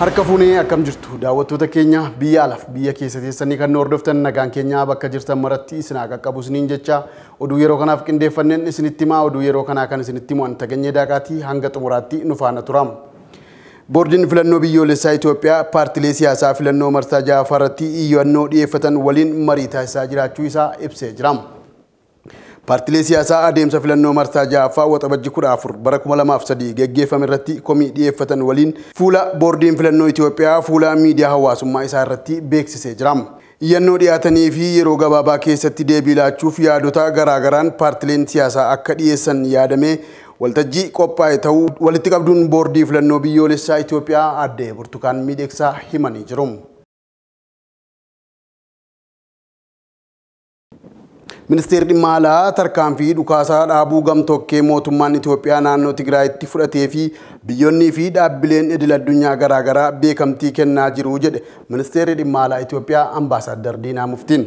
Harka fuunee akkam jirtu daawwattoota keenya biyya alaaf biyya keessa teessanii kan hordoftan nagaan keenya bakka jirtan maratti isin haa qaqqabu isiniin jecha oduu yeroo kanaaf qindeeffanneen isinitti himaa oduu yeroo kanaa kan isinitti himu Taganyee Daaqaatii hanga xumuraatti nu faana turaa. Boordiin filannoo biyyoolessaa Itoophiyaa paartilee siyaasaa filannoo marsaa ja'affaa irratti iyyannoo dhiyeeffatan waliin marii taasisaa jiraachuu isaa ibsee jira. Paartilee siyaasaa adeemsa filannoo marsaa ja'affaa waxabajji 14 bara 2003 geggeeffame irratti komii dhiyeeffatan waliin fuula boordiin filannoo Itoophiyaa fuula miidiyaa hawaasummaa isaa irratti beeksisee jira. Iyyannoo dhiyaatanii fi yeroo gabaabaa keessatti deebii laachuuf yaadota garaagaraan paartileen siyaasaa akka dhiyeessan yaadamee waltajjii qophaa'e ta'uu walitti qabduun boordii filannoo biyyoolessaa Itoophiyaa aadde Burtukaan Miidhagsaa himanii jiru. Ministeerri dhimma alaa tarkaanfii dhukaasaa dhaabuu gamtokkee mootummaan Itoophiyaa naannoo Tigraayitti fudhatee fi biyyoonnii fi dhaabbileen idil addunyaa garaagaraa beekamtii kennaa jiru jedhe ministeerri dhimma alaa Itoophiyaa Ambaasaddar Diinaa Muftiin.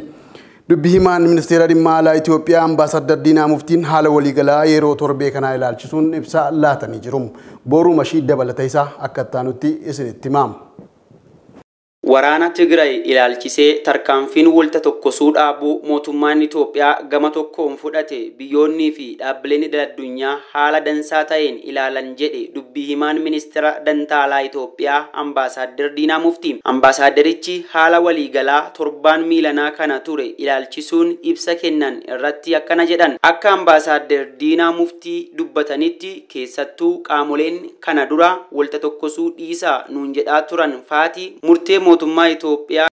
Dubbi himaan ministeera dhimma alaa Itoophiyaa Ambaasaddar Diinaa Muftiin haala waliigalaa yeroo torbee kanaa ilaalchisuun ibsa laatanii jiru. Booruu mashii dabalata isaa akka itti isinitti himamu. Waraana Tigraay ilaalchisee tarkaanfiin walta tokkosuu dhaabuu mootummaan Itoophiyaa gama tokkoon fudhate biyyoonnii fi dhaabbileen idil addunyaa haala dansaa ta'een ilaalan jedhe dubbii himaan ministeera dantaalaa Itoophiyaa Ambaasaadder Diinaa Muftii. Ambaasaadderichi haala waliigalaa torbaan miilanaa kana ture ilaalchisuun ibsa kennan irratti akkana jedhan. Akka Ambaasaadder Diinaa Muftii dubbatanitti keessattuu qaamoleen kana dura walta tokkosuu dhiisaa nuun jedhaa turan faati murtee mootummaa Itoophiyaa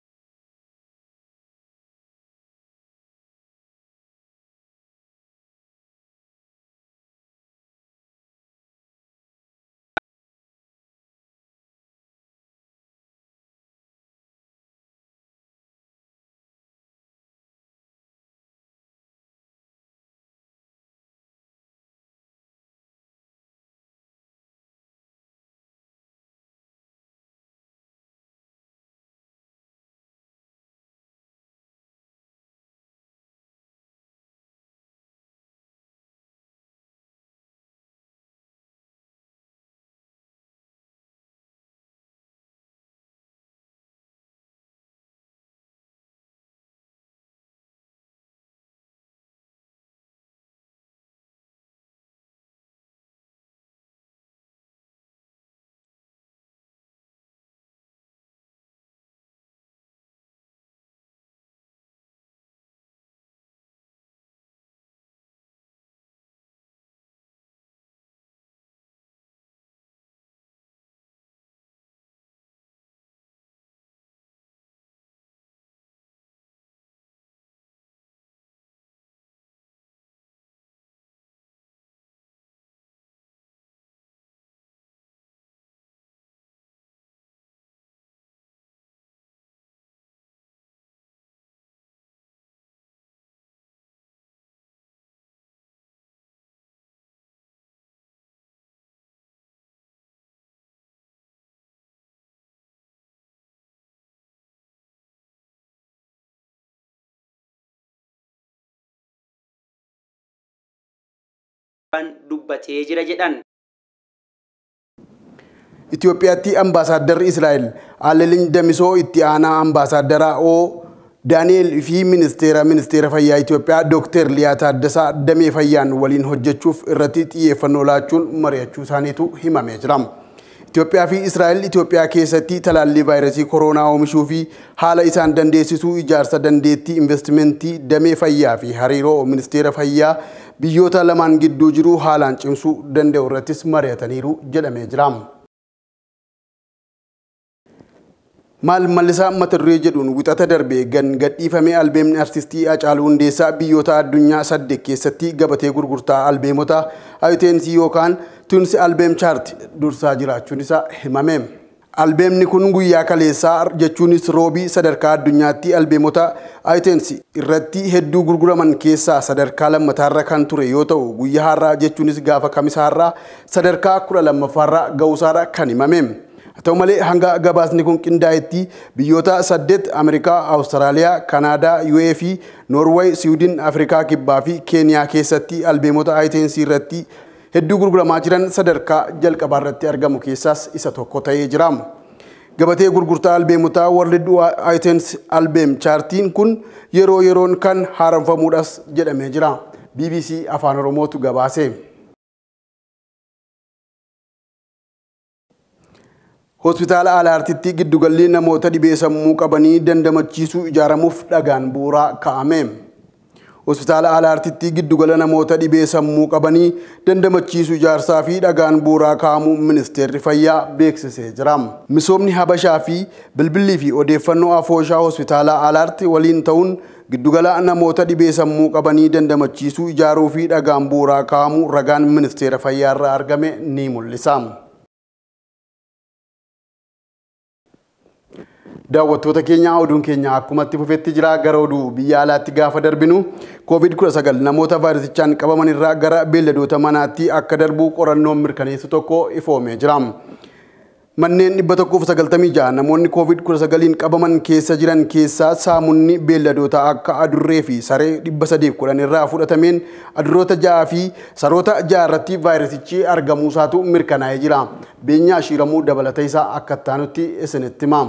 dubbatee jira jedhan. Itoophiyaatti ambaasaaddarri Israa'el Alelin Damisoo itti aanaa ambaasaaddara O Daani'el fi ministeera fayyaa Itoophiyaa Dookter Liyaa Taaddasaa damee fayyaan waliin hojjechuuf irratti xiyyeeffannoo laachuun mari'achuu isaaniitu himamee jira. Itoophiyaa fi Israa'el Itoophiyaa keessatti talaallii vaayirasii koronaa oomishuu fi haala isaan dandeessisuu ijaarsa dandeettii investimentii damee fayyaa fi hariiroo ministeera fayyaa biyyoota lamaan gidduu jiru haalaan cimsuu danda'u irrattis mari'ataniiru jedhamee jira. Maal mallisaa mata duree jedhuun wixata darbee gan gadhiifame albeemni artistii Hacaaluu Hundeessaa biyyoota addunyaa 8 keessatti gabatee gurgurtaa albeemota iTunes yookaan Tunes Album Chart dursaa jiraachuun isaa himame. Albeemni kun guyyaa kaleessaa jechuunis roobii sadarkaa addunyaatti albeemota iTunes irratti hedduu gurguraman keessaa sadarkaa lammataarra kan ture yoo ta'u guyyaa har'aa jechuunis gaafa kamisaarraa sadarkaa 12ffaarra ga'uusaadha kan himame. Haa ta'u malee hanga gabaasni kun qindaa'etti biyyoota 8 Ameerikaa, Awustiraaliyaa, Kanaadaa, UAE fi Noorweey, Siwiidin, Afrikaa Kibbaa fi Keeniyaa keessatti albeemota iTunes irratti hedduu gurguramaa jiran sadarkaa jalqabaa irratti argamu keessaas isa tokko ta'ee jira. Gabatee gurgurtaa albeemotaa World iTunes Album Chartiin kun yeroo yeroon kan haaromfamuudhas jedhamee jira. BBC Afaan Oromootu gabaase. Hospitaala Alaartitti giddugalli namoota dhibee sammuu qabanii dandamachiisuu ijaaramuuf dhagaan bu'uuraa kaa'ame. Hospitaala Alaartitti giddugala namoota dhibee sammuu qabanii dandamachiisuu ijaarsaa fi dhagaan bu'uuraa kaa'amuu ministeerri fayyaa beeksisee jira. Misoomni Habashaa fi bilbilli fi odeeffannoo afooshaa hospitaala Alaarti waliin ta'uun giddugala namoota dhibee sammuu qabanii dandamachiisuu ijaaruu fi dhagaan bu'uuraa kaa'amuu ragaan ministeera fayyaa irraa argame ni mul'isa. Daawwattoota keenya oduun keenya akkumatti fufetti jira. Gara oduu biyya alaatti gaafa darbinu COVID-19 namoota vaayirasichaan qabaman irraa gara beelladoota manaatti akka darbu qorannoon mirkaneessu tokko ifoomee jira. Manneen 196 namoonni COVID-19 qabaman keessa jiran keessaa saamunni beelladoota akka adurree fi saree 310 irraa fudhatameen adurroota 6 fi saroota 6 irratti vaayirasichi argamuusaatu mirkanaa'ee jira. Beenyaa Shiramuu dabalata isaa akka taanutti isinitti hima.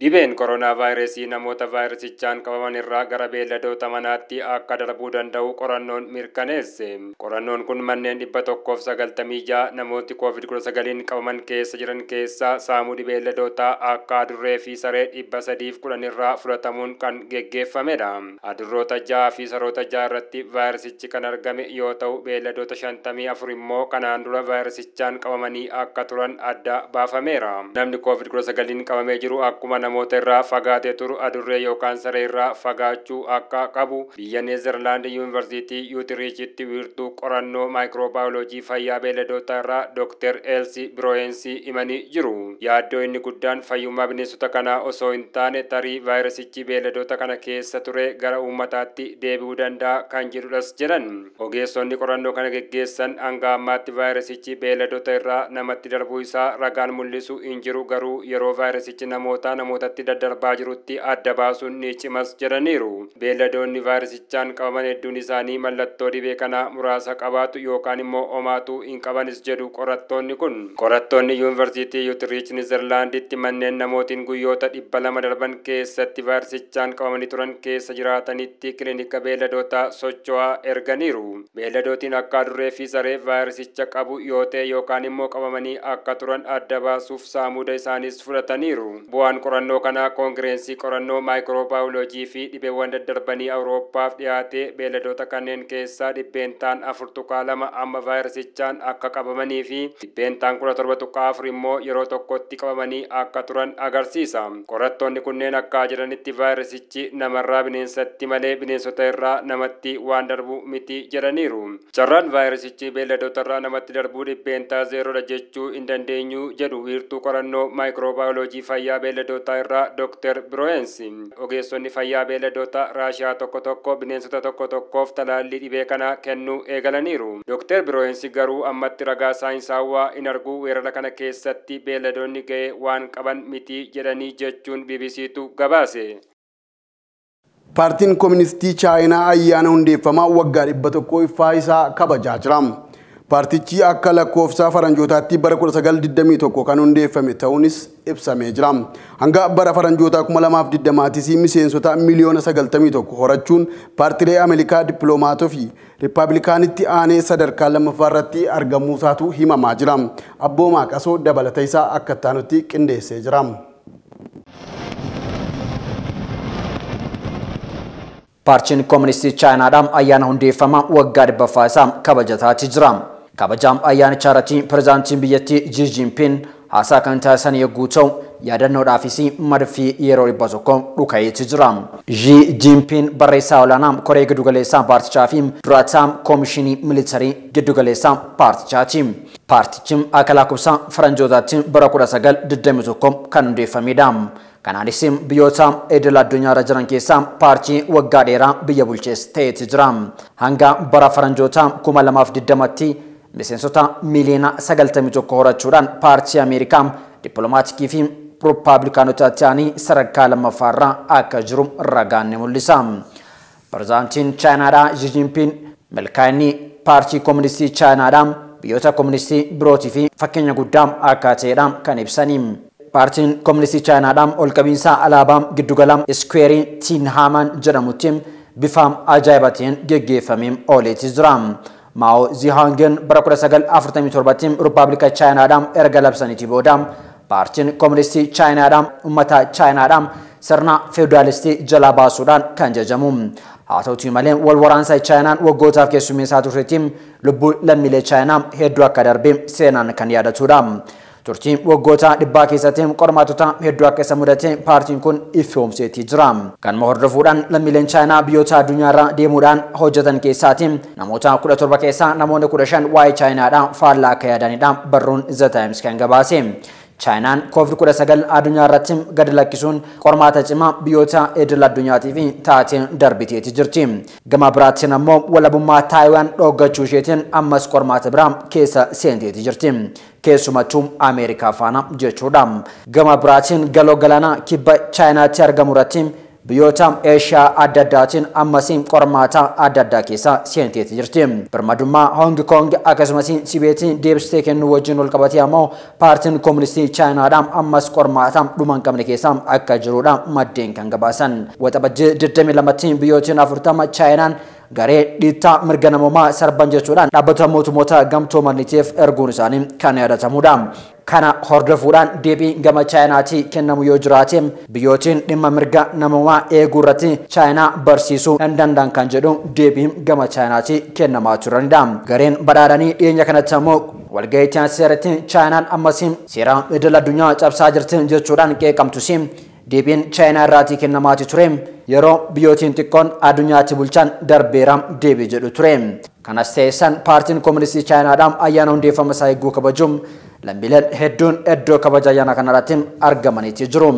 Dhibeen koronaa vaayirasii namoota vaayirasichaan qabaman irraa gara beelladoota manaatti akka darbuu danda'u qorannoon mirkaneesse. Qorannoon kun manneen 196 namooti COVID-19 qabaman keessa jiran keessaa saamudii beelladootaa akka adurree fi saree 310 irraa fudhatamuun kan geggeeffamedha. Adurroota 6 fi saroota 6 irratti vaayirasichi kan argame yoo ta'u beelladoota 54 immoo kanaan dura vaayirasichaan qabamanii akka turan adda baafameera. Namni COVID-19 qabamee jiru akkuma namoota irraa fagaatee turu adurree yookaan saree irraa fagaachuu akka qabu biyya Neezerlaand Yuunivarsiitii Yuutiriichitti wiirtuu qorannoo maayikiroobaayoloojii fayyaa beelladoota irraa Dr. Elsi Birooyensi himanii jiru. Yaaddoo inni guddaan fayyummaa bineensota kanaa osoo hin taane tarii vaayirasichi beelladoota kana keessa ture gara uummataatti deebi'uu danda'a kan jedhudhas jedhan. Ogeessonni qorannoo kana geggeessan hanga ammaatti vaayirasichi beelladoota irraa namatti darbuu isaa ragaan mul'isu hin jiru, garuu yeroo vaayirasichi namootatti daddarbaa jirutti adda baasuun ni cimas jedhaniiru. Beelladoonni vaayirasichaan qabaman hedduun isaanii mallattoo dhibee kanaa muraasa qabaatu yookaan immoo homaatu hin qabanis jedhu qorattoonni kun. Qorattoonni Yuunivarsiitii Yuutiriich Niizerlaanditti manneen namootiin guyyoota 200 darban keessatti vaayirasichaan qabamanii turan keessa jiraatanitti kilinika beelladootaa socho'aa erganiiru. Beelladootiin akka adurree fi saree vaayirasicha qabu yoo ta'e yookaan immoo qabamanii akka turan adda baasuuf saamuuda isaaniis fudhataniiru. Bu'aan qorannoo kanaa koongireensii qorannoo maayikiroobaayoloojii fi dhibeewwan daddarbanii Awurooppaaf dhiyaate beelladoota kanneen keessaa 4.2% amma vaayirasichaan akka qabamanii fi 17.4% immoo yeroo tokkotti qabamanii akka turan agarsiisa. Qorattoonni kunneen akka jedhanitti vaayirasichi namarraa bineensatti malee bineensota irraa namatti waan darbu miti jedhaniiru. Carraan vaayirasichi beelladoota irraa namatti darbuu 0% jechuu hin dandeenyu jedhu wiirtuu qorannoo maayikiroobaayoloojii fayyaa beelladoota irraa Dr. Birooyensi. Ogeessonni fayyaa beelladoota Raashiyaa tokko tokko bineensota tokko tokkoof talaallii dhibee kana kennuu eegalaniiru. Dr. Birooyensi garuu ammatti ragaa saayinsaawaa hin argu, weerara kana keessatti beelladoonni ga'ee waan qaban miti jedhanii jechuun BBCtu gabaase. Paartiin Kooministii Chaayinaa ayyaana hundeeffamaa waggaa 100 isaa kabajaa jira. Paartichi akka lakkoofsa faranjootaatti bara 1921 kan hundeeffame ta'uunis ibsamee jira. Hanga bara faranjootaa 2020 miseensota miliyoona 91 horachuun paartilee Ameerikaa dippiloomaatoo fi Riippaabilikaanitti aanee sadarkaa lammaffaa irratti argamuusaatu himamaa jira. Abboomaa Qasoo dabalata isaa akka taanutti qindeessee jira. Paartiin Kooministii Chaayinaadhaan ayyaana hundeeffamaa waggaa 100ffaa isaa kabajataa jira. Kabajaan ayyaanichaa irratti pirezidaantiin biyyattii Xi Jinping haasaa kan taasisan yogguu ta'u yaadannoodhaafis marfii yeroo 100 dhuka'eeti jira. Xi Jinping barreessaa olaanaa koree giddugaleessaa paartichaa fi duraataa koomishinii militarii giddugaleessaa paartichaati. Paartichi akka lakkoofsa faranjootaatti bara 1921 kan hundeeffamedha. Kanaanis biyyoota idil addunyaarra jiran keessaa paartii waggaa dheeraa biyya bulchees ta'eeti jira. Hanga bara faranjoota 2020tti miseensota miliyoona 91 horachuudhaan paartii Ameerikaa dippiloomaatiikii fi Riippaabilikaanota ta'anii sadarkaa lammaffaarra akka jiru ragaan ni mul'isa. Pirezidaantiin Chaayinaadhaa Xi Jinping milkaa'inni paartii Kooministii Chaayinaadhaa biyyoota kooministii birootii fi fakkeenya guddaa akka ta'edha kan ibsani. Paartiin Kooministii Chaayinaadhaan ol qabiinsa alaabaa giddugala Iskweerii Tiinhaaman jedhamutti bifa ajaa'ibaatiin geggeeffamee ooleeti jira. Maa'o Zihaangin bara 1947 Rippaabilika Chaayinaadhaan erga labsaniitii booda paartiin Kooministii Chaayinaadhaan uummata Chaayinaadhaan sirna feewudaalistii jalaa baasuudhaan kan jajamu. Haa ta'utii malee wal waraansa Chaayinaan waggootaaf keessummeessaa turteetti lubbuu lammiilee Chaayinaa hedduu akka darbe seenaan kan yaadatudha. Turtiin waggoota dhibbaa keessatti qormaatota hedduu akka isa mudate paartiin kun ifoomseetii jira. Kanuma hordofuudhaan lammiileen Chaayinaa biyyoota addunyaarra deemuudhaan hojjetan keessaati namoota 17 keessaa namoonni 15 waa'ee Chaayinaadhaan faallaa akka yaadanidha barruun The Times kan gabaase. Chaayinaan COVID-19 addunyaa irratti gad lakkisuun qormaata cimaa biyyoota idil addunyaatiif taateen darbiteeti jirti. Gama biraatiin ammoo walabummaa Taayiwaan dhoggachuu isheetiin ammas qormaata biraa keessa seenteeti jirti. Keessumattuu Ameerikaa faana jechuudha. Gama biraatiin galoo galaanaa kibba Chaayinaatti argamu irratti biyyoota Eeshiyaa adda addaatiin ammas qormaata adda addaa keessa seenteeti jirti. Birmadummaa Hong Kong akkasumas Tibeetiin deebistee kennuu wajjin wal qabatee ammoo paartiin Kooministii Chaayinaadhaan ammas qormaata dhuma hin qabne keessa akka jirudha maddeen kan gabaasan. Waxabajjii 22tti biyyootiin 40 Chaayinaan garee dhiittaa mirga namoomaa sarban jechuudhaan dhaabbata mootummoota gamtoomaniitiif erguun isaanii kan yaadatamudha. Kana hordofuudhaan deebii gama Chaayinaatii kennamu yoo jiraate biyyootiin dhimma mirga namoomaa eeguu irratti Chaayinaa barsiisuu hin danda'an kan jedhu deebiin gama Chaayinaatii kennamaa turanidha. Gareen badhaadhanii dhiyeenya kanatti ammoo walgahii seeratti Chaayinaan ammas seera idil addunyaa cabsaa jirti jechuudhaan qeeqamtus deebiin Chaayinaa irraatii kennamaati ture. Yeroo biyyootiin xiqqoon addunyaatti bulchan darbeera deebii jedhu ture. Kanas ta'e paartiin Kooministii Chaayinaadhaan ayyaana hundeeffama isaa eeguu kabajuun lammiileen hedduun iddoo kabaja ayyaana kanarratti argamaniiti jiru.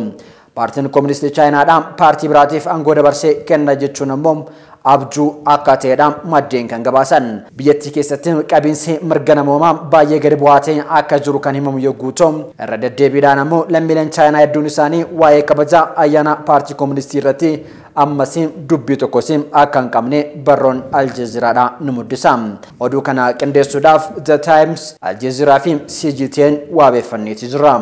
Paartiin Kooministii Chaayinaadhaan paartii biraatiif aangoo dabarsee kenna jechuun ammoo abjuu akka ta'edha maddeen kan gabaasan. Biyyattii keessatti qabiinsi mirga namoomaa baay'ee gadi bu'aa ta'e akka jiru kan himamu yogguu ta'u irra deddeebiidhaan ammoo lammiileen Chaayinaa hedduun isaanii waa'ee kabaja ayyaana paartii Kooministii irratti ammas dubbii tokkos akka hin qabne barroon Aljeeziraadha ni mul'isa. Oduu kana qindeessuudhaaf The Times, Aljeeziraa fi CGTN waabeeffanneeti jira.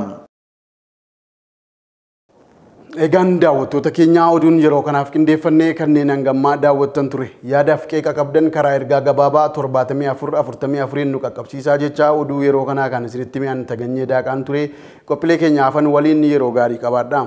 Egaan daawwattoota keenyaa oduun yeroo kanaaf qindeeffannee kanneen hangammaa daawwattan ture. Yaadaaf qeeqa qabdan karaa ergaa gabaabaa 74 44 nu qaqqabsiisaa jecha oduu yeroo kanaa kan isinitti mi'aan Taganyee Daaqaan ture. Qophiilee keenya hafan waliin yeroo gaarii qabaadha.